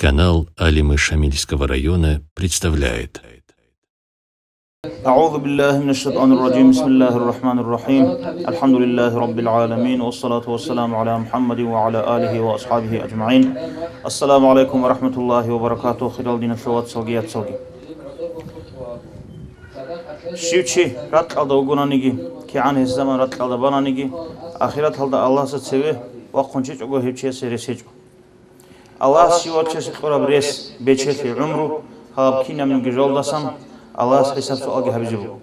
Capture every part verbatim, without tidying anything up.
Канал Алимы Шамильского района представляет. أعوذ بالله من الشيطان الرجيم. بسم الله الرحمن الرحيم. الحمد لله رب العالمين. والصلاة والسلام على محمد وعلى آله وأصحابه أجمعين. السلام عليكم ورحمة الله وبركاته. Хирал диналъул вацалги яцалги. Щив чи ракьалда вугонаниги, кигӀан гьес заман ракьалда бананиги, ахираталда Аллагьасда цеве вахъун чӀечӀого, гьев чиясе рес гьечӀо. Аллагьас щивав чиясе кьураб рес, бечелъи, гӀумру, гьаб кинабниги жоялдасан Аллагьас хӀисаб-суалги гьабизе буго.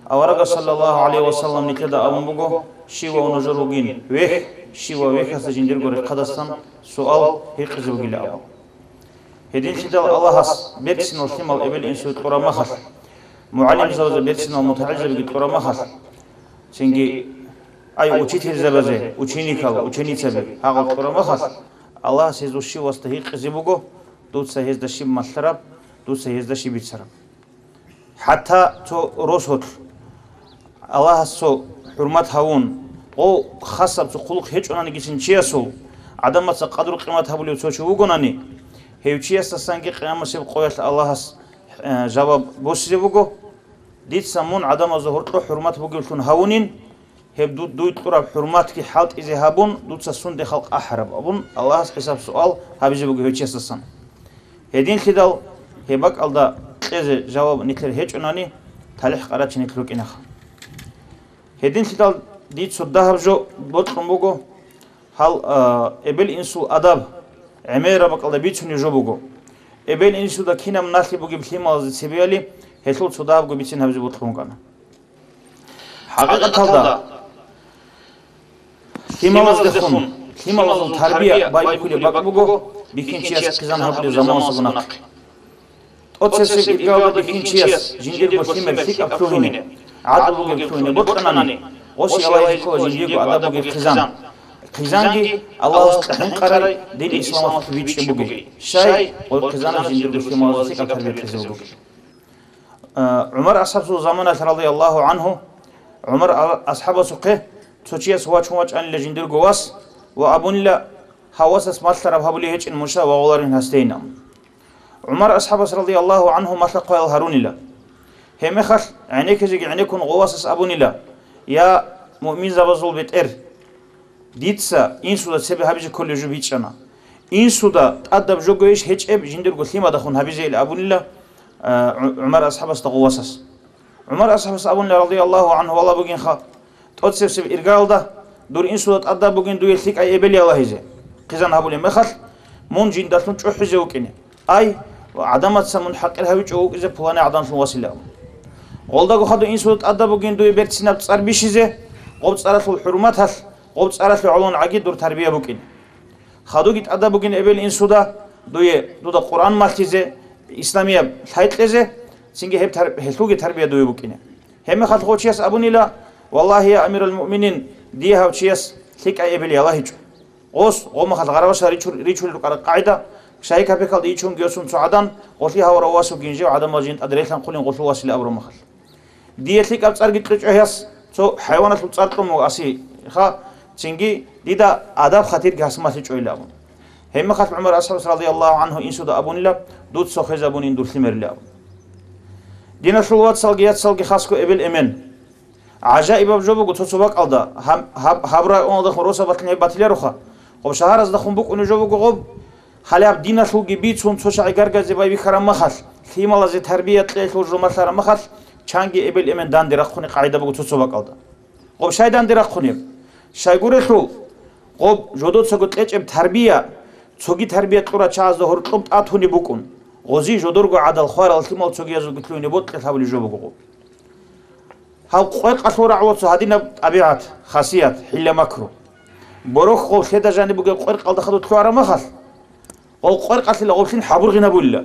Аварагас, саллаллагьу гӀалайгьи ва саллам, нилъеда абун буго: «Щивав нужер вугин вехь, щивав вехьасда жиндирго рехъадасан суал гьикъизе бугилан», – абун. Гьединлъидал Аллагьас берцинал лъимал эбел-инсуе кьураб махалъ, мугӀалимзабазе берцинал мутагӀилзабиги кьураб махалъ, цинги, ай, учительзабазе, ученикал, ученицаби гьагъал кьураб махалъ, Аллагьас гьезул щивасда гьикъизе буго: «Дуца гьезда щиб малъараб, дуца гьезда щиб бицараб?» ХӀатта цо росулъ Аллагьасул хӀурмат гьавун, гъов хасаб цо хъулухъ гьечӀонанигицин чиясул, гӀадамаца къадру-къимат гьабулев цо чи вугонани, гьев чиясдасанги къиямасеб къоялъ Аллагьас, э, жаваб босизе буго: «Дица мун гӀадамазда гьоркьо хӀурмат бугевлъун гьавунин, гьеб ду-, дуй кьураб хӀурматги хӀалтӀизе гьабун, дуца сунде халкъ ахӀараб», – абун, Аллагьас хӀисаб-суал гьабизе буго гьев чиясдасан. Гьединлъидал гьеб бакӀалда кьезе жаваб нилъер гьечӀонани, талихӀ къарачи нилъ рукӀинаха. Гьединлъидал дица дагьаб жо бокьун буго, гьал, а, эбел-инсул адаб гӀемераб бакӀалда бицунеб жо буго. Эбел-инсуда кинаб налъи бугеб лъималазда цебеяли, гьелъул цо дагьабго бицин гьабизе бокьун букӀана. ХӀакъикъаталда, лъималаздехун, лъималазул тарбия байбихьулеб бакӀ буго бихьинчияс хъизан гьабулеб заманалдаса нахъе. ТӀоцебесеб иргаялда бихьинчияс жиндирго лъимер лъикӀаб лъугьине, гӀадлу бугеб лъугьине бокьанани, гъосие Аллагьас ккола жиндирго адаб бугеб хъизан. Хъизанги Аллагьасда хӀинкъарай дин исламалъулъ бичӀчӀи бугей, щай гъой хъизанас жиндирго лъималазда лъикӀаб тарбия кьезе бугеб. Э, ГӀумар асхӀабасул заманалъ, радияллагьу гӀангьу, ГӀумар а-, асхӀабасухъе цо чияс вачун вачӀанила жиндирго вас ва абунила: «Гьав васас малъараб гьабулеб гьечӀин, мун щай вагъуларин гьасдейин», – абун. ГӀумар асхӀабас, радияллагьу гӀангьу, малъа-хъваял гьарунила. Гьебмехалъ гӀенеккизеги гӀенеккун гъов васас абунила: «Я муъминзабазул бетӀер, дица инсуда цебе гьабизе кколеб жо бичӀчӀана. Инсуда тӀадаб жого иш гьечӀеб жиндирго лъимадахун гьабизейин», – абунила, а, ГӀу-, ГӀумар асхӀабасда гъов васас. ГӀумар асхӀабас абунила, радияллагьу гӀангьу, вала бугинха, тӀоцебесеб иргаялда дур инсуда тӀадаб бугин дуе лъикӀай эбел ялагьизе, хъизан гьабулеб мехалъ, мун жиндалъун чӀухӀизе вукӀине. Ай, ва гӀадамаца мун хӀакъир гьавичӀого вукӀизе пуланай гӀадамлъун василан. Гъолдаго хадур инсуда тӀадаб бугин дуе берцинаб цӀар бищизе, гъоб цӀаралъул хӀурматалъ, гъоб цӀаралъе гӀолон гӀаги дур тарбия букӀине. Хадуги тӀадаб бугин эбел-инсуда дуе, дуда Къуръан малъизе, исламияб лъай кьезе, цинги гьеб тар-, гьелъулги тарбия дуе букӀине. Гьебмехалъ гъов чияс абунила: «Валлагьи, я амирал муъминин, дие гьав чияс лъикӀай эбел ялагьичӀо». Гъос, гъомахал гъаравашал ричур-, ричулел рукӀараб къагӀида, шайи капекалда ичунги йосун цо гӀадан, гъолъи гьаварав вас вугин жив гӀадамал жин тӀад релъанхъулин гъолъул василан абураб мехалъ. Дие лъикӀаб цӀарги кьечӀо гьас, цо хӀайваналъул цӀар кьун вуго асиха, цинги дида адаб-хатирги гьас малъичӀойилан абун. Гьебмехалъ ГӀумар асхӀабас, радияллагьу гӀангьу, инсуда абунила: «Дуца хвезабунин дур лъимерилан», – абун. Диналъул вацалги яцалги, хасго эбел-эмен. ГӀажаибаб жо буго цо-цо бакӀалда, гьаб, гьаб, гьаб районалдехун росабалъун гьеб батилароха. Гъоб шагьараздахун букӀунеб жо буго гъоб, гьале гьаб диналъулги бицун цо чагӀи гаргазе байбихьараб махалъ, лъималазе тарбия кьеялъул жо малъараб махалъ, чанги эбел-эмен данде рахъунеб къагӀида буго цо-цо бакӀалда. Гъоб щай данде рахъунеб? Щайгурелъул, гъоб жодоцаго кьечӀеб тарбия, цоги тарбия кьурал чагӀазда гьоркьоб тӀатунеб букӀун, гъози жодорго гӀадал хварал лъимал цогиязулги лъугьине бокьилъ гьабулеб жо буго гъоб. Гьав къваркъалъул рагӀула цо гьадинаб тӀабигӀат, хасият, хӀилла-макру. Борохь гъов лъеда жаниб бугеб къваркъалда хадуб лъугьараб махалъ, гъов къваркъалъила гъовлъин хӀабургъинабулила.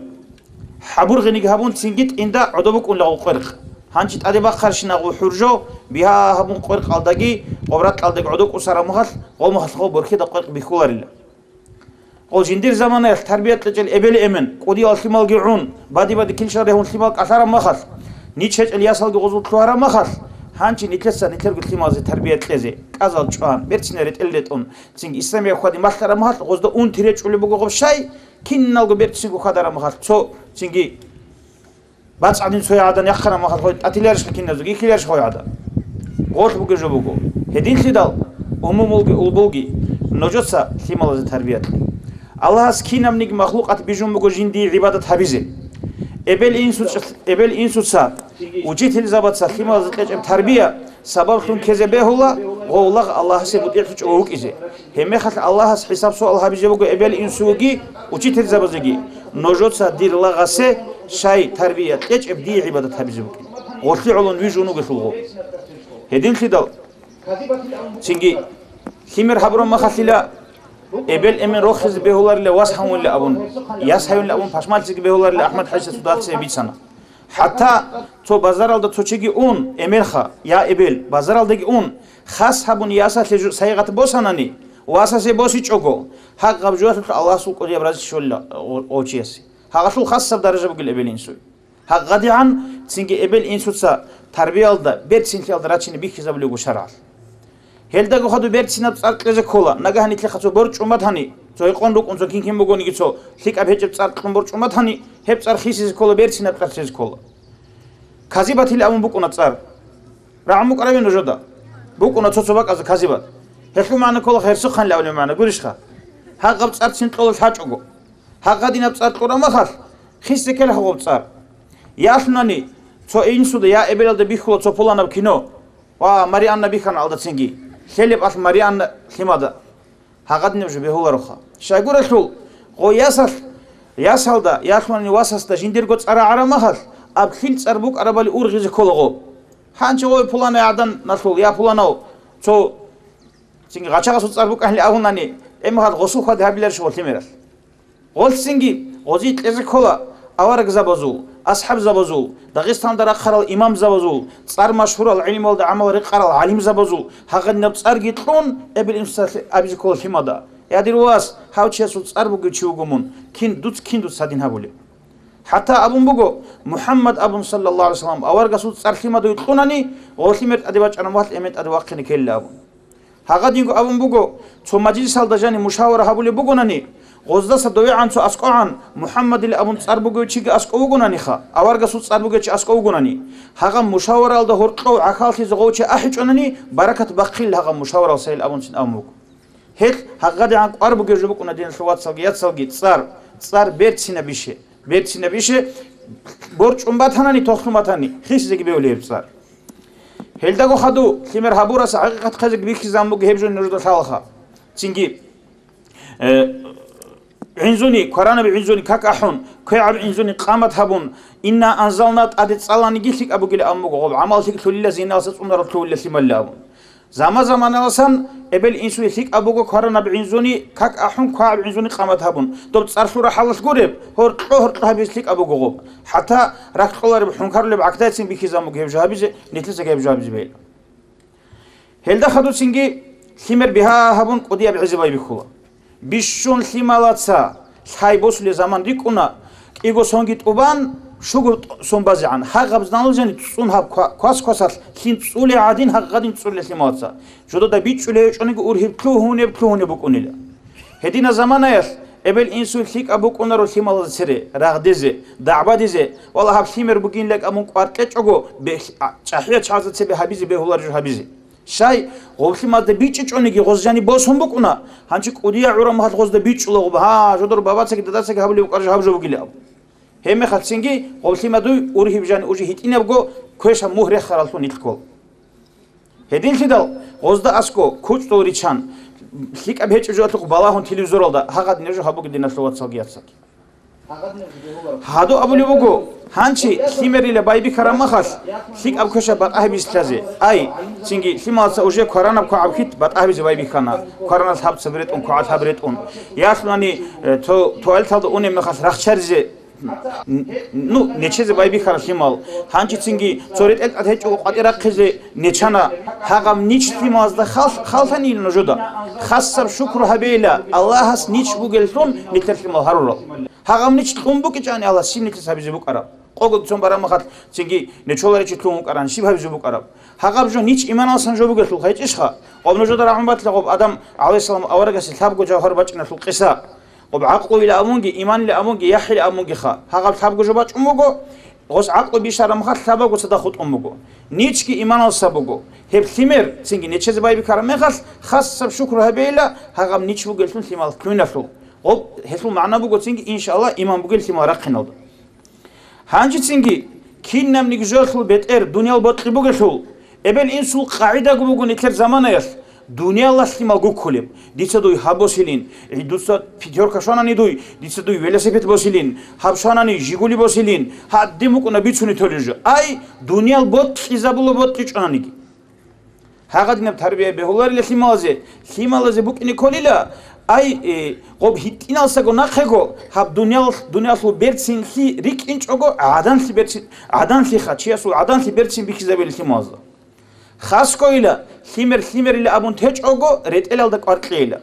ХӀабургъиниги гьабун, цинги тӀинда гӀодо букӀунила гъов къваркъ. Гьанчи тӀаде бахъарщина гъов хӀуржо, бигьа гьабун къваркъалдаги гъов ракьалдаги гӀодо кӀусараб махалъ, гъов махалъ гъов борхьида къваркъ бихьуларила. Гъол жиндир заманаялъ тарбият кьечӀел эбел-эмен, кӀудиял лъималги гӀун, бади-бади килщал регьун лъимал кӀалъараб махалъ, нич гьечӀел ясалги гъозул лъугьараб махалъ, Гьанчи нилъеца нилъерго лъималазе тарбия кьезе, кӀазал чӀван, берцинай ретӀел ретӀун, цинги исламияб хьвади малъараб махалъ гъозда унти речӀулеб буго гъоб щай, киналго берцинго хьвадараб махалъ цо, цинги бацӀ гӀадин цояв гӀадан яхъараб махалъ гъой тӀатиларищха киназеги, ихиларищха гъой гӀадан? Гъолъ бугеб жо буго. Гьединлъидал, умумулги улбулги, нужеца лъималазе тарбия кье. Аллагьас кинабниги махлукъат бижун буго жиндие гӀибадат гьабизе. Эбел-инсуца, эбел-инсуца, учительзабаца лъималазе кьечӀеб тарбия сабаблъун ккезе бегьула гъов лагъ Аллагьасе мутӀигӀлъичӀого вукӀизе. Гьебмехалъ Аллагьас хӀисаб-суал гьабизе буго эбел-инсуеги, учительзабазеги: «Нужеца дир лагъасе щай тарбия кьечӀеб дие гӀибадат гьабизе букӀин, гъолъи гӀолон вижун вугелъулго». Гьединлъидал, цинги лъимер гьабураб махалъила, эбел-эмен рохизе бегьуларила вас гьавунила абун, яс гьавунила абун пашманлъизе бегьуларила АхӀмад-хӀажиясул дагьлъи бицана. ХӀатта цо базаралда цо чиги ун, эменха, я эбел, базаралдаги ун, хас гьабун ясалъе жо сайигъат босанани, васасе босичӀого, гьагъаб жоялъулъ Аллагьасул кӀудияб рази щолила гъо-, гъов чиясе. Гьагъалъул хасаб даража бугел эбел-инсуе. ГьагъадигӀан цинги эбел-инсуца тарбиялда, берцинлъиялда рачине бихьизабулеб буго шаргӀалъ. Гьелдаго хадуб берцинаб цӀар кьезе ккола, нагагь нилъехъа цо борчӀун батани, цо гьекъон рукӀун цо кин-кин бугониги цо лъикӀаб гьечӀеб цӀар кьун борчӀун батани, гьеб цӀар хисизе ккола, берцинаб цӀар кьезе ккола. Казибатила абун букӀуна цӀар. РагӀун букӀарабин нужеда? БукӀуна цо-цо бакӀазда казибат. Гьелъул магӀна ккола гьерсухъанилан абулеб магӀна, гурищха? Гьагъаб цӀар цин кьола лъачӀого. Гьагъадинаб цӀар кьураб махалъ, хисизе ккелаха гъоб цӀар. Ялъунани цо инсуда я эбелалда бихьула цо пуланаб кино, ва Марианна бихьана гьалдацинги, лъелеб алъ Марианна лъимада. Гьагъадинаб жо бегьулароха. Щайгурелъул, гъо ясалъ, ясалда, ялъунани васасда жиндирго цӀар рагӀараб махалъ, аб лъил цӀар букӀарабали ургъизе ккола гъо. Гьанчи гъо пуланай гӀаданалъул, я пуланав, цо цинги гъачагъасул цӀар букӀанли абунани, гьеб махалъ гъосул хьвади гьабиларищ гъо лъимералъ? Гъолъ цинги гъозие кьезе ккола аварагзабазул, асхӀабзабазул, Дагъистанда рахъарал имамзабазул, цӀар машгьурал, гӀилмуялда гӀамал рекъарал гӀалимзабазул гьагъадинаб цӀарги кьун, эбел-инсуца абизе ккола лъимада: «Я дир вас, гьав чиясул цӀар бугев чи вуго мун, кин дуц, кин дуц гьадин гьабулеб?» ХӀатта абун буго, МухӀаммад абун, саллаллагьу гӀалайгьи вассалам, аварагасул цӀар лъимадуй кьунани, гъо лъимер тӀаде бачӀараб махалъ эмен тӀаде вахъине ккелила абун. Гьагъадинго абун буго, цо мажлисалда жаниб мушавара гьабулеб бугонани, гъоздаса довегӀан цо аскӀогӀан, МухӀаммадил абун цӀар бугев чиги аскӀов вугонаниха, аварагасул цӀар бугев чи аскӀов вугонани, гьагъаб мушаваралда гьоркьов гӀахьаллъизе гъов чи ахӀичӀонани, баракат бахъилил гьагъаб мушаварал сайил абунцин абун буго. Гьелъ гьагъадигӀан кӀвар бугев жо букӀуна, диналъул вацалги яцалги, цӀар, цӀар берцинабише. Берцинабише, борчӀун батанани, тохлъун батани, хисизеги бевли гьеб цӀар. Гьелдаго хаду, лъимер гьабураса хӀакъикъат хъезеги бихьизабун буго гьеб жо нужеда лъалаха. Цинги, э, гӀинзуни, кваранаб гӀинзуни как ахӀун, квегӀаб гӀинзуни къамат гьабун, инна анзална тӀаде цӀаланиги лъикӀаб бугила абун буго, гъоб гӀамал лъикӀлъулила, зиналса цӀунарал лъулила лъималила абун. Заман-заманаласан эбел-инсуе лъикӀаб буго кваранаб гӀинзуни как ахӀун, квагӀаб гӀинзуни къамат гьабун. Доб цӀар лъура хӀалалъ гуреб, гьоркьо-гьоркьо гьабизе лъикӀаб буго гъоб. ХӀатта рахь кьолареб хӀункарулеб гӀахьдайцин бихьизабун буго гьеб жо гьабизе, нилъеца гьеб жо гьабизе бегьила. Гьелда хадуцинги лъимер бигьа гьабун кӀудияб гӀезеб байбихьула. Бищун лъималаца лъай босулеб заман рикӀкӀуна, кӀиго сонги тӀубан, щуго сон базегӀан, гьагъаб знанулжани цӀун гьаб ква-, квас-квасалъ лъим цӀулей гӀадин гьагъадин цӀулел лъималаца. Жодада бичӀчӀулей гьечӀониги ургьиб лъугьунеб-лъугьунеб букӀунила. Гьединаб заманаялъ эбел-инсуе лъикӀаб букӀунаро лъималазда цере, рагъдезе, дагӀбадизе, вала гьаб лъимер бугин лъикӀаб мун кӀвар кьечӀого, бе-, а, чӀахӀиял чагӀазда цебе гьабизе бегьулареб жо гьабизе. Щай, гъоб лъималазда бичӀчӀичӀониги гъоз жаниб босун букӀуна, гьанчи кӀудияв гӀураб махалъ гъозда бичӀчӀула гъоб, гьа, жодор бабацаги дадацаги гьабулеб букӀараб жо гьаб жо бугилан. Гьебмехалцинги гъоб лъимадуй ургьиб жани уже гьитӀинабго квешаб мугь рехараллъун нилъ ккол. Гьединлъидал гъозда аскӀо кучӀдул риччан, лъикӀаб гьечӀеб жоялъухъ балагьун телевизоралда гьагъадинаб жо гьабуге, диналъул вацалги яцалги. Гьадур абулеб буго, гьанчи лъимерила байбихьараб махалъ, лъикӀаб квешаб батӀа гьабизлъазе. Ай, цинги лъималаца уже кваранаб квагӀаб хьит батӀа гьабизе байбихьана, квараналъ гьаб цебе ретӀун, квагӀалъ гьаб ретӀун. Ялъунани, э, то-, туалеталда унеб мехалъ рахчаризе, н-, ну, нечезе байбихьана лъимал. Гьанчи цинги цо ретӀел тӀад гьечӀого къватӀир рахъизе нечана. Гьагъаб нич лъималазда хал-, халлъанила нужеда. Хасаб шукру гьабейила, Аллагьас нич бугеллъун нилъер лъимал гьарурал. Гьагъаб нич кьун букӀичӀани Аллагьас щиб нилъеца гьабизе букӀараб. Къого цон барамахал цинги нечоларичи лъун вукӀаран, щиб гьабизе букӀараб? Гьагъаб жо нич иманалсан жо бугелъул гьечӀищха? Къоб нужеда рагӀун батла гъоб Адам гӀалайгьиссалам аварагасе лъабго жавгьар бачӀиналъул къиса. Къоб гӀакълуила абунги, иманила абунги, яхӀила абунгиха. Гьагъаб лъабго жо бачӀун буго, гъос гӀакълу бишарамха лъабаго цадахъ хутӀун буго. Ничги иманалса буго. Гьеб лъимер цинги нечезе байбикараб мехалъ, хасаб шукру гьабейила, гьагъаб нич бугелъул лъимал лъугьиналъул. Гъоб гьелъул магӀна буго цинги, иншааллагь, иман бугел лъимал рахъиналда. Гьанжецинги, кинабниги жоялъул бетӀер дуниял бокьи бугелъул, эбел-инсул къагӀидаго буго нилъер заманаялъ, дуниялалъ лъимал гуккулеб, дица дуй гьаб босилин, дуца пятёрка щванани дуй, дица дуй велосипед босилин, гьаб щванани жигули босилин, гьадин букӀуна бицуни толел жо. Ай, дуниял бокьизабула бокьичӀонаниги. Гьагъадинаб тарбия бегьуларила лъималазе, лъималазе букӀине кколила, ай, э, гъоб гьитӀиналсаго нахъего, гьаб дуниял-, дуниялъул берцинлъи рикӀкӀинчӀого гӀаданлъи берцин, гӀаданлъиха, чиясул гӀаданлъи берцин бихьизабила лъималазда. Хасгойила, лъимер-лъимерила абун течӀого, ретӀелалда кӀвар кьейила.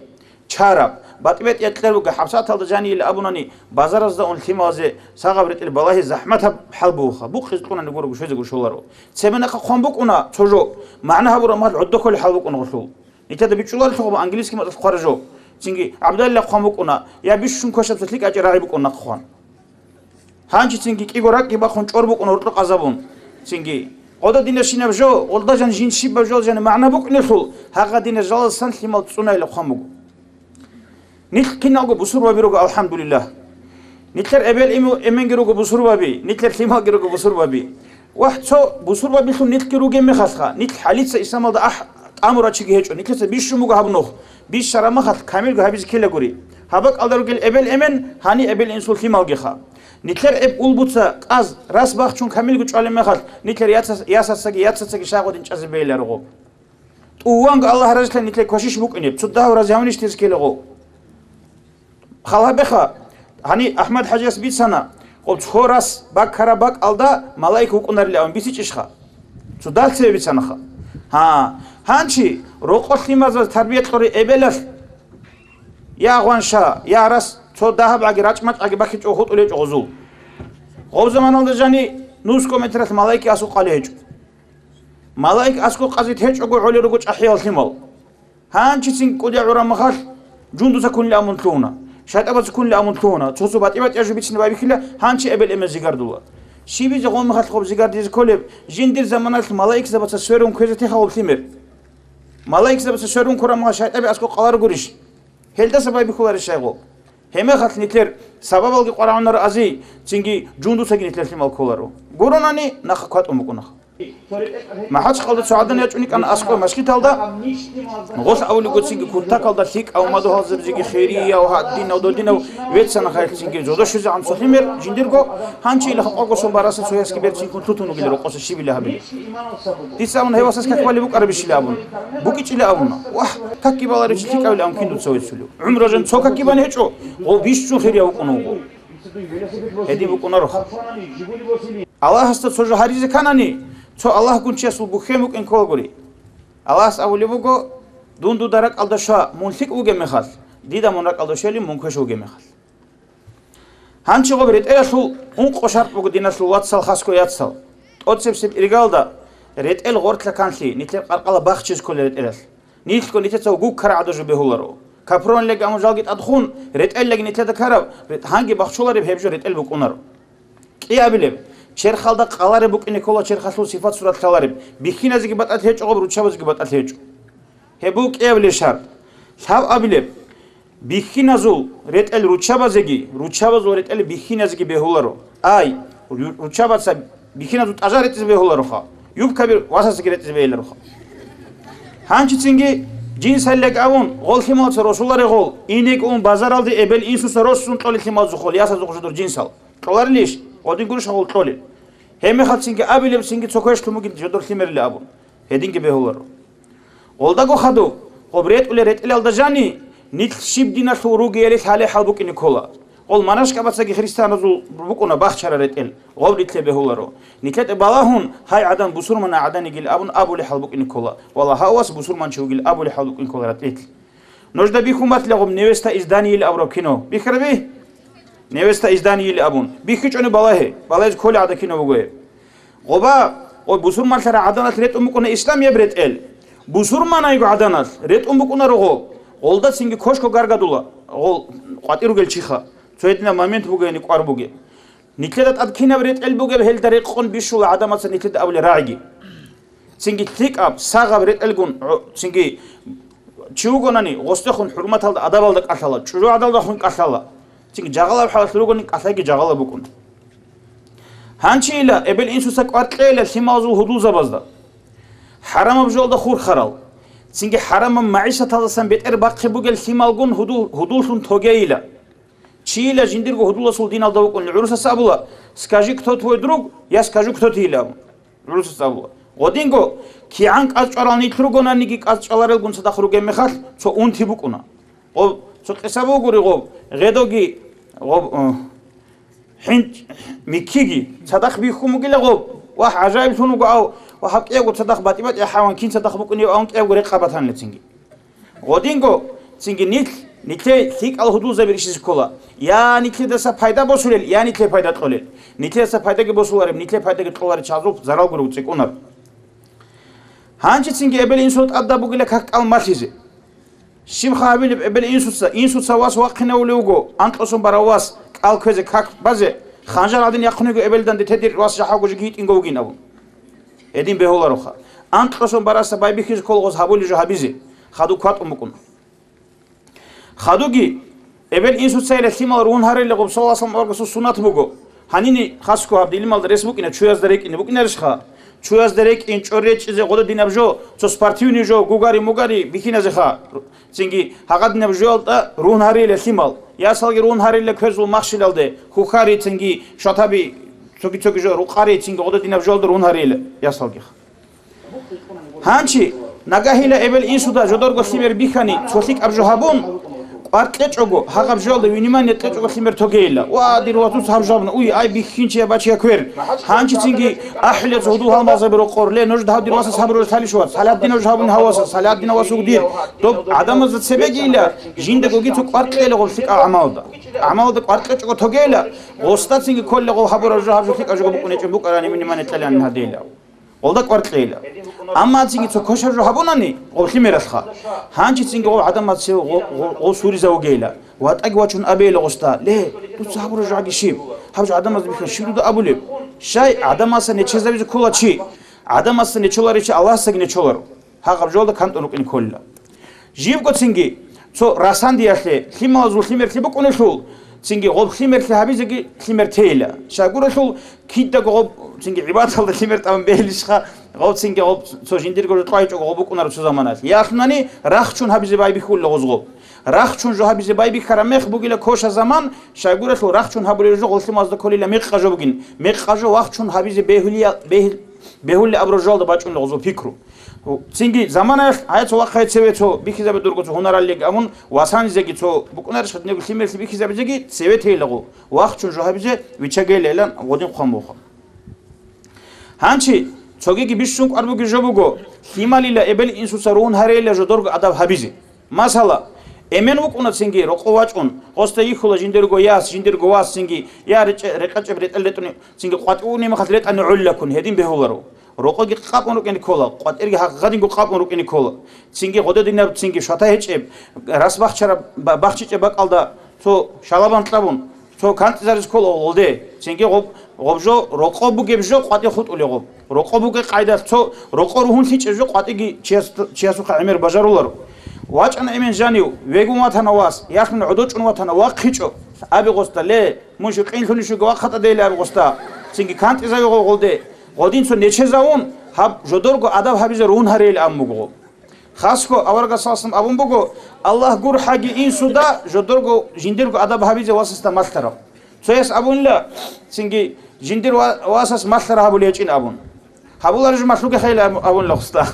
Чараб, батӀи-батӀи кьер буго, хӀабсаталда жанийила абунани, базаразда ун лъималазе сагъаб ретӀел балагьи захӀматаб хӀал бугоха, букъиз кьунани гурого щвезего щоларо. Цебе нахъа хъван букӀуна цо жо, магӀна гьабураб мал гӀоддоколе хӀал букӀуна гъулъул. Нилъеда бичӀчӀуларелъул гъоба английский мацӀалъ хъвара жо. Цинги гӀабдалла хъван букӀуна, я бищун квешаб цо лъикӀачӀи рагӀи букӀун нахъ хъван. Гьанчи цинги кӀиго ракӀги бахун чӀор букӀун гьоркьо къазабун. Цинги, гъода динашинаб жо, гъолда жан жин щибаб жо жани магӀна букӀунелъул, гьагъа динажаласан лъимал цӀунайилаб хъван буго. Нилъ киналго бусурбаби руго, алхӀамдулиллагь. Нилъер эбел-, эменги руго бусурбаби, нилъер лъималги руго бусурбаби. Вагь, цо бусурбабилъун нилъги ругеб мехалъха, нилъ хӀалица исламалда ахӀ тӀамурав чиги гьечӀо, нилъеца бищун буго гьаб нух, бищараб махалъ камилго гьабизе ккелагури. Гьаб бакӀалда ругел эбел-эмен, гьани эбел-инсул лъималгиха. Нилъер эб улбуца кӀаз, рас бахчун камилго чӀвалеб мехалъ, нилъер яцас-, ясацаги яцацаги шагъудин чӀазе бейиларо гъоб. ТӀуванго Аллагь разилъа нилъер квашиш букӀинеб, цо дагьав разигьавнищ тез ккела гъов. Хал гьабеха, гьани АхӀмад-хӀажияс бицана, гъов цо рас баккараб бакӀалда малаик вукӀунарилан бицичӀищха? Цо дагь цебе бицанаха. Гьа, гьанчи, рокъо лъимазаз тарбия кьури эбелалъ, я гъванша, я рас, цо дагьабгӀаги рачӀмачӀгӀаги баккичӀого хутӀулечӀо гъозул. Гъов заманалда жани нусго метралъ малаикги аскӀоб къали гьечӀо. Малаик аскӀоб къазе течӀого гӀолел руго чӀахӀиял лъимал. Гьанчицин кӀудияв гӀурамахалъ жундуца ккунилан абун лъугьуна, шайтӀабаца ккунилан абун лъугьуна, цо-цо батӀи-батӀияжу бицина байбихьила, гьанчи эбел-эмен зигардула. Щибизе гъомахалъ гъоб зигардизе кколеб, жиндир заманалъ малаикзабаца сверун кквезе техъа гъоб лъимер? Малаикзабаца сверун ккурамахалъ шайтӀаби аскӀоб къаларгурищ? Гьелдаса байбихьуларищ гъоб? Гьебмехалъ нилъер сабабалги къварагӀунар ази, цинги жундуцаги нилъер лъимал кколаро. Гуронани нахъа кватӀун букӀунах. МахӀачкъалда цо гӀадан ячӀун йикӀана аскӀоб машгиталда, гъолъ абулеб гуцинги кутакалда лъикӀав мадугьалзабазеги хирияв, гьадинав, додинав веццана хайлъцинги зодошизегӀан цо лъимер жиндирго, гьанчи ила хӀакъого сон бараса цоясги берцинккун лъутун вугила рокъоса щибила гьабилеб. Дица абун гьев васас как балеб букӀарабищила абун. БукӀичӀила абуна. Вагь, какги баларев чи лъикӀавилан кин дуца веццулев. ГӀумру жан цо какги бан гьечӀо, гъов бищун хирияв вукӀун вуго. Гьедин букӀунароха. Аллагьасда цо жо гьаризе кканани, цо Аллагьгун чиясул бухьен букӀин кколагури. Аллагьас абулеб буго, дун дуда ракӀалда щва, мун лъикӀ вугеб мехалъ, дида мун ракӀалда щвелин, мун квеш вугеб мехалъ. Гьанчи гъоб ретӀелалъул ункъо шарт буго, диналъул вацал, хасго яцал. ТӀоцебсеб иргалда ретӀел гъоркьа канлъи, нилъер къаркъала бахчизе кколел ретӀелалъ. Нилъго нилъеца гуккара гӀадажу бегьуларо. Капрон леги аму жалги тӀадхун, ретӀел леги нилъеда караб, ре-, гьанги бахчулареб гьеб жо ретӀел букӀунаро. КӀиабилеб, черхалда къалареб букӀине ккола черхалъул сифат-сурат лъалареб, бихьиназеги батӀалъи гьечӀо гъоб, руччабазеги батӀалъи гьечӀо. Гьеб буго кӀиабилеб шарт. Лъабабилеб, бихьиназул ретӀел руччабазеги, руччабазул ретӀел бихьиназеги бегьуларо. Ай, ру-, руччабаца бихьиназул тӀажа ретӀизе бегьулароха, юбкаби васасаги ретӀизе бегьулароха. Гьанчицинги жинсал лег абун, гъол лъималца росуларе гъол, инег ун базаралде эбел-инсуса росун кьолел лъималзухъ гъол ясазухъ жодор жинсал. Кьоларилищ? Гъодин гурищ гъол кьолел. Гьебмехалцинги абилебцинги цо квешлъун бугин жодор лъимерила абун. Гьединги бегьуларо. Гъолдаго хадуб, гъоб ретӀулел ретӀелалда жани, нилъ щиб диналъул ругиялил гьале хӀал букӀине ккола. Гъол манашкабацаги христианазул букӀуна бахчара ретӀел, гъоб нилъе бегьуларо. Нилъеда балагьун, гьай гӀадан бусурмана гӀадан йигил абун абулей хӀал букӀине ккола, вала гьав вас бусурманчи вугил абулей хӀал букӀине ккола ратӀлил. Нужда бихьун батила гъоб «Невеста из Даниила» абураб кино. Бихьараби? Невеста из Даниили абун. БихьичӀони балагье, балагьизе кколей гӀадаккинав вуго гьеб. Гъоба, гъой бусурманлъарай гӀаданалъ ретӀун букӀуна исламияб ретӀел. Бусурманайго гӀаданалъ ретӀун букӀунаро гъо. Гъолда цинги кошко гаргадула, гъол къватӀир ругел чиха. Цо гьединаб момент бугояни кӀвар бугеб. Нилъеда тӀад кинаб ретӀел бугеб, гьелда рекъон бищула гӀадамаца нилъеда абулел рагӀиги. Цинги лъикӀаб, сагъаб ретӀелгун, гӀо-, цинги чи вугонани, гъосдехун хӀурматалда, адабалда кӀалъала, чӀужугӀадалдахун кӀалъала. Цинги жагъалаб хӀалалъ ругони, кӀалъайги жагъалаб букӀун. Гьанчийила эбел-инсуца кӀвар кьейила лъималазул гьудулзабазда. ХӀарамаб жоялда хурхарал, цинги хӀарамаб магӀишаталдасан бетӀер бахъи бугел лъималгун гьудул-, гьудуллъун тогейила. Чийила жиндирго гьудуласул диналда вукӀунел гӀурусас абула: «Скажи, кто твой друг, я скажу, кто ты», — илан. ГӀурусас абула. Гъодинго, кигӀан кӀаз чӀварал нилъ ругонаниги, кӀаз чӀваларелгун цадахъ ругеб мехалъ, цо унти букӀуна. Гъоб, цо къиса бугури гъоб, гъедоги, гъоб, э, хӀинчӀ, миккиги, цадахъ бихьун бугила гъоб. Вагь, гӀажаиблъун вуго ав, ва гьаб кӀиявго цадахъ батӀи-батӀи хӀайван кин цадахъ букӀунев авун кӀиявго рекъа батанила цинги. Гъодинго, цинги нилъ, нилъее лъикӀал гьудулзаби рищизе ккола. Я нилъедаса пайда босулел, я нилъее пайда кьолел. Нилъедаса пайдаги босулареб, нилъее пайдаги кьоларел чагӀазул зарал гурев цӀикӀкӀунар. Гьанчи цинги эбел-инсул тӀадаб бугила как кӀал малъизе. Щибха гьабилеб эбел-инсуца, инсуца вас вахъинавулев вуго, анкьасан барав вас, кӀал кквезе, как базе, ханжар гӀадин яхъун йиго эбелдан, дете дир вас жахӀалго жеги йитӀинго вугин абун. Гьедин бегьулароха. Анкьасан барасда байбихьизе ккола гъоз гьабулеб жо гьабизе, хадуб кватӀун букӀун. Хадуги, эбел-инсуцайила лъимал ругьун гьарилла гъоб саллаллагьу гӀалайгьи вассаллам аварагасул суннат буго. Гьанини хасго гьаб дилималда рес букӀина, чуязда рекӀине букӀинарищха? Чуязда рекӀин, чӀор речӀчӀизе гъодо динаб жо, цо спортивный жо, гугари-мугари бихьиназеха. Цинги гьагъадинаб жоялда ругьун гьарилла лъимал. Ясалги ругьун гьарилла кверзул махщелалде, хухари цинги шатаби, цоги-цоги жо, рукъари цинги гъодо динаб жоялда ругьун гьарилла ясалгиха. Гьанчи, нагагьила эбел-инсуда жодорго лъимер бихьани, цо лъикӀаб жо гьабун, кӀвар кьечӀого, гьагъаб жоялда внимание кьечӀого лъимер тогейила. Ва, дир вацас гьаб жо гьабуна, уй, ай, бихьинчи я бачи я квер. Гьанчи цинги ахӀулел цо гьудул гьалмагъзаби рокъор, ле, нуж дагьав дир васас гьабураб талищ вац, гьаляддинав жо гьабуни гьав васас, гьаляддинав васуг дир. Доб гӀадамазда цебегийила, жиндаго гицо кӀвар кьела гъоб лъикӀаб гӀамалда. ГӀамалда кӀвар кьечӀого тогейила, гъосда цинги кколила гъов гьабураб жо гьаб жо лъикӀаб жого букӀунечӀеб букӀарани внимание кьелани гьадейила. Гъолда кӀвар кьейила. Амма цинги цо кошаб жо гьабунани гъоб лъимералъха, гьанчи цинги гъоб гӀадамаз цев гъо-, гъо-, гъов суризавугейила. ВатӀаги вачун абейила гъосда: «Ле, дуца гьабураб жо гьаги щиб? Гьаб жо гӀадамазда бихьун щиб дуда абулеб?» Щай гӀадамазда нечезавизе ккола чи? ГӀадамазда нечоларичи Аллагьасдаги нечоларо. Гьагъаб жоялда кантӀун рукӀине кколила. Живго цинги, цо расандиялъе, лъималазул лъимерлъи букӀунелъул, цинги гъоб лъимерлъи гьабизеги лъимер тейила. Щайгурелъул кидаго гъоб цинги гӀибадаталда лъимер тӀамун бегьилищха, гъоб цинги гъоб цо жиндирго жо кьвайчӀого гъоб букӀунаро цо заманалъ. Ялъунани рахчун гьабизе байбихьула гъоз гъоб. Рахчун жо гьабизе байбихьараб мех бугила коша заман, щайгурелъул рахчун гьабулел жо гъол лъималазда кколила мекъа жо бугин. Мекъа жо вахчун гьабизе бегьулия-, бегь-, бегьулеб абураб жоялда бачӀунила гъозул пикру. Цинги заманаялъ гьай цо вахъай цеве цо бихьизаби дурго цо гьунараллиги абун, васанизеги цо букӀунарищха динего лъимерлъи бихьизабизеги цеве тейилаго, вахчун жо гьабизе виччагейилан гъодин хъван буха. Гьанчи цогиги бищун кӀвар буги жо буго, лъималила эбел-инсуца ругьун гьарейила жодорго адаб гьабизе. Масала, эмен вукӀуна цинги рокъов вачӀун, гъосда йихьула жиндирго яс, жиндирго вас цинги, я речӀе-, рекъечӀеб ретӀел ретӀуни, цинги къватӀивуни мехалъ ретӀани гӀолилаккун гьедин бегьуларо. Рокъоги къапун рукӀине ккола, къватӀирги гьагъадинго къапун рукӀине ккола. Цинги гъододинаб, цинги швата гьечӀеб, рас бахчараб, ба-, бахчичӀеб бакӀалда цо шалабан кьабун, цо кантӀизарис ккола гъолде. Цинги гъоб, гъоб жо, рокъо бугеб жо къватӀи хутӀуле гъоб. Рокъо бугеб къайдалъ цо рокъо ругьунлъичӀеб жо къватӀиги чияс-, чиясухъа гӀемер бажаруларо. ВачӀана эмен жанив, вегун ватана вас, яхъин гӀодочӀун ватана, вахъичӀо. Аби гъосда, ле, мун жукъинлъунищ вуго вахъатӀа дейли аби гъосда. Цинги кантӀизаве гъо-, гъолде. Гъодин цо нечезавун, гьаб жодорго адаб гьабизе ругьун гьарейилан абун буго. Хасго аварагас саллаллагьу гӀалайгьи вассаллам абун буго: «Аллагь гурхӀаги инсуда жодорго жиндирго адаб гьабизе васасда малъараб». Цояс абунила, цинги жиндир ва-, васас малъара гьабулей гьечӀин абун. Гьабуларищ малъуге хайла аб-, абунила гъосда.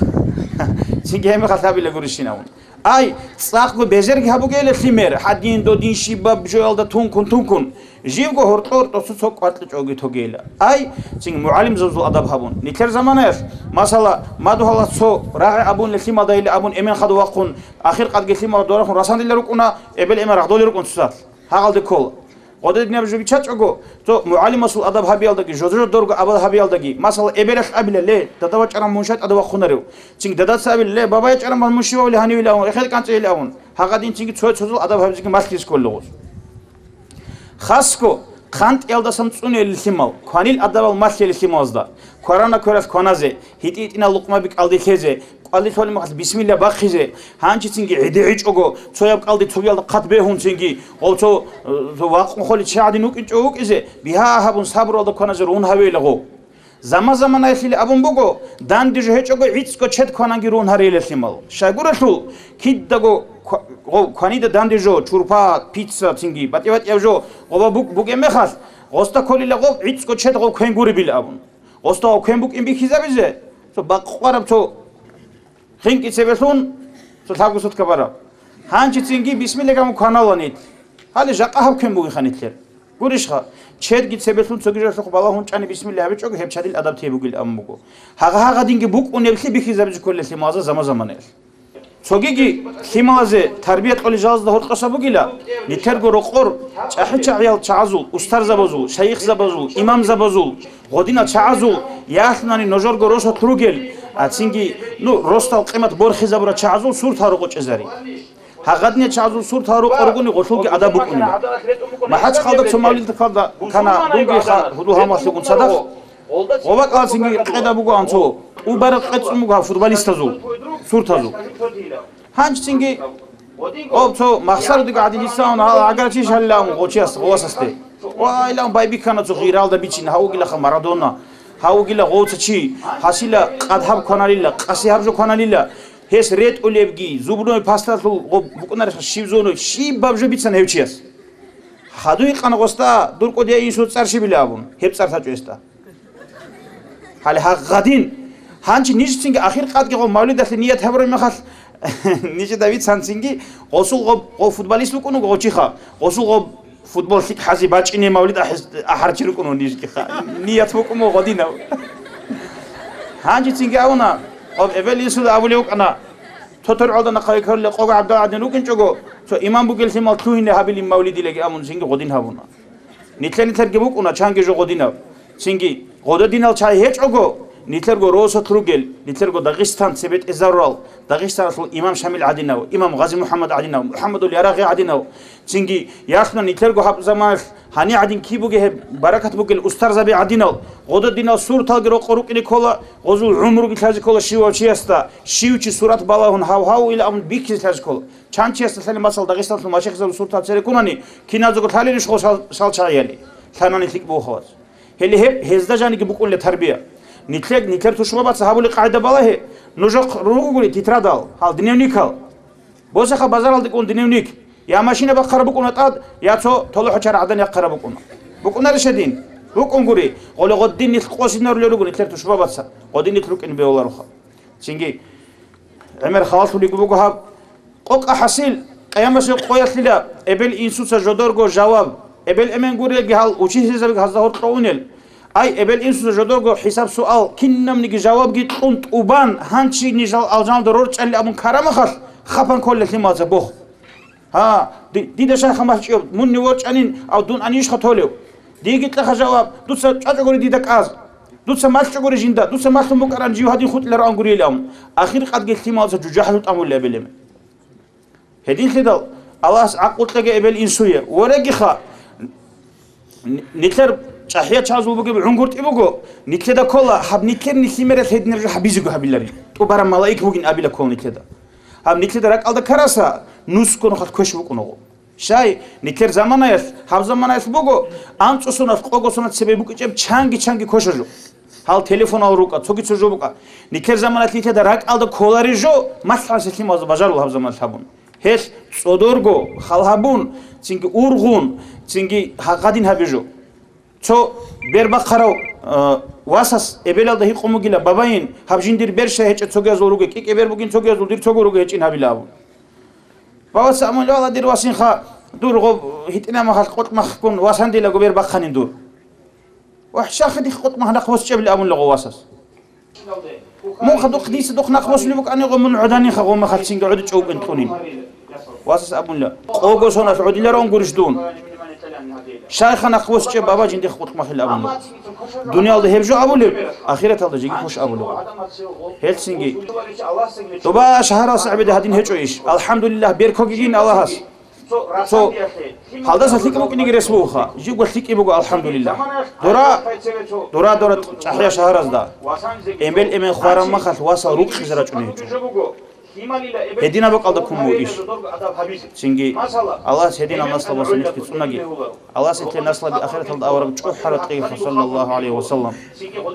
Цинги гьеб мехалъ гьабила гурищин абун. Ай, цӀакъго безерги гьабугейла лъимер, гьадин, додин, щибаб жоялда тункун-тункун. Живго гьоркьор тӀоцо цо кӀватӀлъичӀоги тогейила. Ай, цин мугӀалимзабазул адаб гьабун. Нилъер заманаялъ, масала, мадугьалас цо рагӀи абун, лъималдайилла абун, эмен хадув вахъун, ахир къадги лъимал дорахун расандила рукӀуна, эбел-эмен рагъдолел рукӀун цоцалъ. Гьагъалде ккола. Гъодинаб жо биччачӀого, цо мугӀалимасул адаб гьабиялдаги, жодор-жодорго адаб гьабиялдаги, масала, эбелалъ абила: «Ле, дада вачӀаран мун щай тӀаде вахъунарев?» Цинги дадаса абила: «Ле, баба ячӀаран мун щив гьавилан гьанивилан, эхел кӀанцӀейилан». Гьагъадин цинги цо-цозул адаб гьабизеги малъизе кколел гъоз. Хасго, хъантӀиялдасан цӀунейилан лъимал, кванил адабал малъейилан лъималазда, кварана квералъ кваназе, гьитӀи-гьитӀинал лукъмаби кӀалдилъезе, кӀалдилъолеб мехалъ бисмилла бахъизе, гьанжецинги гӀедегӀичӀого, цояб кӀалди цогиялда хъат бегьунцинги, гъов цо, э, цо вакъун холел чи гӀадин вукӀинчӀого вукӀизе, бигьа гьабун сабруялда кваназе рун гьавейилан гъов. Заман-заманаялъ абун буго, данде жо гьечӀого гӀицӀго чед квананги рун гьарейилан лъимал. Щайгурелъул, кидаго ква-, гъов кванида данде жо, чурпа, пицца цинги, батӀи-батӀияб жо гъоба бук-, бугеб мехалъ, гъосда кколила гъов гӀицӀго чед гъов квен гуребилан абун. Гъосда гъов квен букӀин бихьизабизе, цо бакъвараб цо хинкӀи цебелъун, цо лъабго сутка бараб. Гьанжецинги бисмиллагьун кваналани. Гьале жакъа гьаб квен бугеха нилъер. Гурищха, чедги цебелъун цоги жалъухъ балагьун чӀани бисмилла гьабичӀого гьеб чадил адаб тей бугилан абун буго. Гьагъа-гьагъадинги букӀунеблъи бихьизабизе кколел лъималазда заман-заманаялъ. Цогиги лъималазе тарбия кьолел жалазда гьоркьоса бугила, нилъерго рокъор чӀахӀи-чагӀиял чагӀазул, устарзабазул, шайихзабазул, имамзабазул, гъодинал чагӀазул ялъунани нужерго росулъ ругел, а цинги, ну, росдал къимат борхизабурал чагӀазул сурт гьарукъ чӀезари. Гьагъадинал чагӀазул сурт гьарукъ ругони гъолъулги адаб букӀунила. МахӀачхъалда цо мавлид ккалда кана, дунги ха-, гьудул гьамалъугун цадахъ. Гъоба кӀалцинги къеда буго анцӀго, тӀубараб къецӀун буго гьаб футболистазул, суртазул. Гьанжцинги, о, цо махсарудиго гӀадин дица гьал гӀагарачи шалилан гъочияс, гъовасасде. Вайлан байбихьана цо гъиралда бичин, гьав вугилаха Марадона, гьав вугила гъовца чи, гьасила къад гьаб кваналила, къаси гьаб жо кваналила, гьес ретӀулебги, зубной пасталъул гъоб букӀунарищха щиб зоной, щибаб жо бицана гьев чияс. Хадуй къана гъосда, дур кӀудияй инсул цӀар щибила абун, гьеб цӀар лъачӀо гьесда. Гьале гьагъадин. Гьанчи нижецинги ахир къадги гъов мавлидалъе ният гьабураб мехалъ, нижеда бицанцинги, гъосул гъоб, гъов футболист вукӀун вуго гъочиха, гъосул гъоб футбол лъикӀ хӀази бачӀине мавлид ахӀес-, ахӀарчи рукӀун вуго нижгиха. Ният букӀун буго гъодинав. Гьанчицинги авуна, гъоб эбел-инсуда абулев вукӀана, тотор гӀолда нахъа кколел къого гӀабдал гӀадин рукӀинчӀого, цо имам бугел лъимал лъугьине гьабилин мавлидилаги абун цинги гъодин гьабуна. Нилъер-нилъерги букӀуна чанги жо гъодинаб. Цинги, гъододинал чагӀи гьечӀого, нилъерго росулъ ругел, нилъерго Дагъистан цебетӀезарурал, Дагъистаналъул имам Шамил гӀадинав, имам Гъази-МухӀаммад гӀадинав, МухӀаммадул Ярагъи гӀадинав, цинги, яхъна нилъерго гьаб заманалъ гьани гӀадин киб бугеб гьеб баракат бугел устарзаби гӀадинал, гъододинал сурталги рокъо рукӀине ккола, гъозул гӀумруги лъазе ккола щивав чиясда, щив чи сурат балагьун гьав-гьав ила абун бихьизе лъазе ккола. Чан чиясда лъалеб, масала, Дагъистаналъул машихзабазул суртал цере ккунани, киназего лъалилищ гъо шал-, шал чагӀияли? Лъанани лъикӀ буго хавас. Гьеле гьеб гьезда жаниги букӀунила тарбия. Нилъер, нилъер тушбабаца гьабулеб къагӀида балагье, нужехъ ругогури тетрадал, гьал дневникал. Босеха базаралде кӀун дневник, я машина бахъараб букӀуна тӀад, я цо толохӀочар гӀадан яхъараб букӀуна. БукӀунарищ гьедин? БукӀунгури, гъоле гъодин нилъ къосинарулел руго нилъер тушбабаца, гъодин нилъ рукӀине бегьулароха. Цинги, гӀемер халалъулиго буго гьаб. Къокъа хӀасил, къиямасеб къоялъила эбел-инсуца жодорго жаваб, эбел-эмен гурелги гьал учительзабиги гьазда гьоркьо унел. Ай, эбел-инсуца жодорго хӀисаб-суал, кинабниги жавабги кьун тӀубан, гьанчи нижал алжаналда рорчӀалил абун карамахалъ, хапан кколел лъималаца бох. Гьа, ди-, дида шайха малъчӀев, мунни ворчӀанин, ав дун анищха толев? Диги кьаха жаваб, дуца чӀвачӀогури дида кӀаз. Дуца малъчӀогури жинда, дуца малъун букӀаран жив гьадин хутӀилароан гурилан. Ахир къадги лъималаца жужахӀлъун тӀамулеб эбелеме. Гьединлъидал Аллагьас гӀакълу кьеги эбел-инсуе, ворегиха, Ни-, нилъер чӀахӀиял чагӀазул бугеб гӀунгутӀи буго, нилъеда ккола, гьаб нилъер нилъимерал гьединаб жо гьабизего гьабилари. ТӀубараб малаик бугин абила ккола нилъеда. Гьаб нилъеда ракӀалда ккараса, нусго нухалъ квеш букӀунаго. Щай, нилъер заманаялъ, гьаб заманаялъ буго, анцӀусуналъ къогосуна цебе букӀичӀеб чанги-чанги квешаб жо. Гьал телефонал рукӀа, цоги цо жо букӀа. Нилъер заманаялъ нилъеда ракӀалда кколареб жо, малъ-малъизе лъималазда бажарулеб гьаб заманалъ гьабун. Гьелъ цӀодорго хал гьабун, цинги ургъун, цинги гьагъадин гьабе жо. Цо бер бахъарав, э, васас эбелалда гьикъун бугила: «Бабайин, гьаб жиндир бер щай гьечӀеб цогиязул ругел, кӀикӀе бер бугин цогиязул, дир цого руго гьечӀин», — гьабила абун. Бабаца абун: «Валла, дир васинха, дур гъоб гьитӀинаб махалъ къотӀмахгун васандилаго бер бахъанин дур». «Вагь, щахъе дихъ къотӀмах нахъ босчӀебли», — абунила гъов васас. «Мунха духъ, дица духъ нахъ босулеб букӀанигъо, мун гӀоданинха гъомахалъ цинги гӀодичӀо вукӀин кьунин». Васас абунила: «Къого соналъ гӀодилароан гурищ дун?» Шайханахъ восчӀеб баба жиндихъ къутӀмахъил абун буго. Дуниялда гьеб жо абулеб, ахираталда жеги хъуш абулеб. Гьелцинги. Доба шагьаралса гӀебеда гьадин гьечӀо иш. АлхӀамдулиллагь, беркогигин Аллагьас. Цо гьалдаса лъикӀ букӀинеги рес бугоха. Живго лъикӀи буго, алхӀамдулиллагь. Дора, дора, дора чӀахӀия шагьаразда. Эбел-эмен хвараб махалъ васал рукъизе рачӀуней гьечӀо. Гьединаб бакӀалда ккун буго иш. Цинги Аллагьас гьединал наслабаздаса нилъги цӀунаги. Аллагьас нилъер наслаби ахираталда авараг чӀухӀараб кьейха, саллаллагьу гӀалайгьи ва саллам.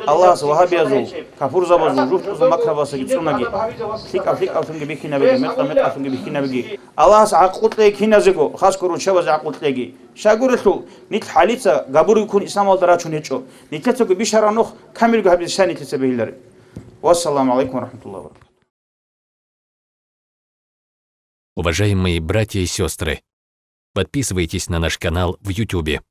Аллагьас вагьабиязул, капурзабазул, жугьутӀазул макрабаздасаги цӀунаги. ЛъикӀаб-лъикӀаблъунги бихьинабиги, мекъа-мекъалъунги бихьинабиги. Аллагьас гӀакълу кьеги киназего, хасго руччабазе гӀакълу кьеги. Щайгурелъул, нилъ хӀалица габурги ккун исламалда рачун гьечӀо. Нилъецаго бищараб нух камилго гьабизе щай нилъеца бегьилареб? Вассаламу гӀалайкум ва рахӀматуллагьи ва баракатугь. Уважаемые братья и сестры, подписывайтесь на наш канал в Ютубе.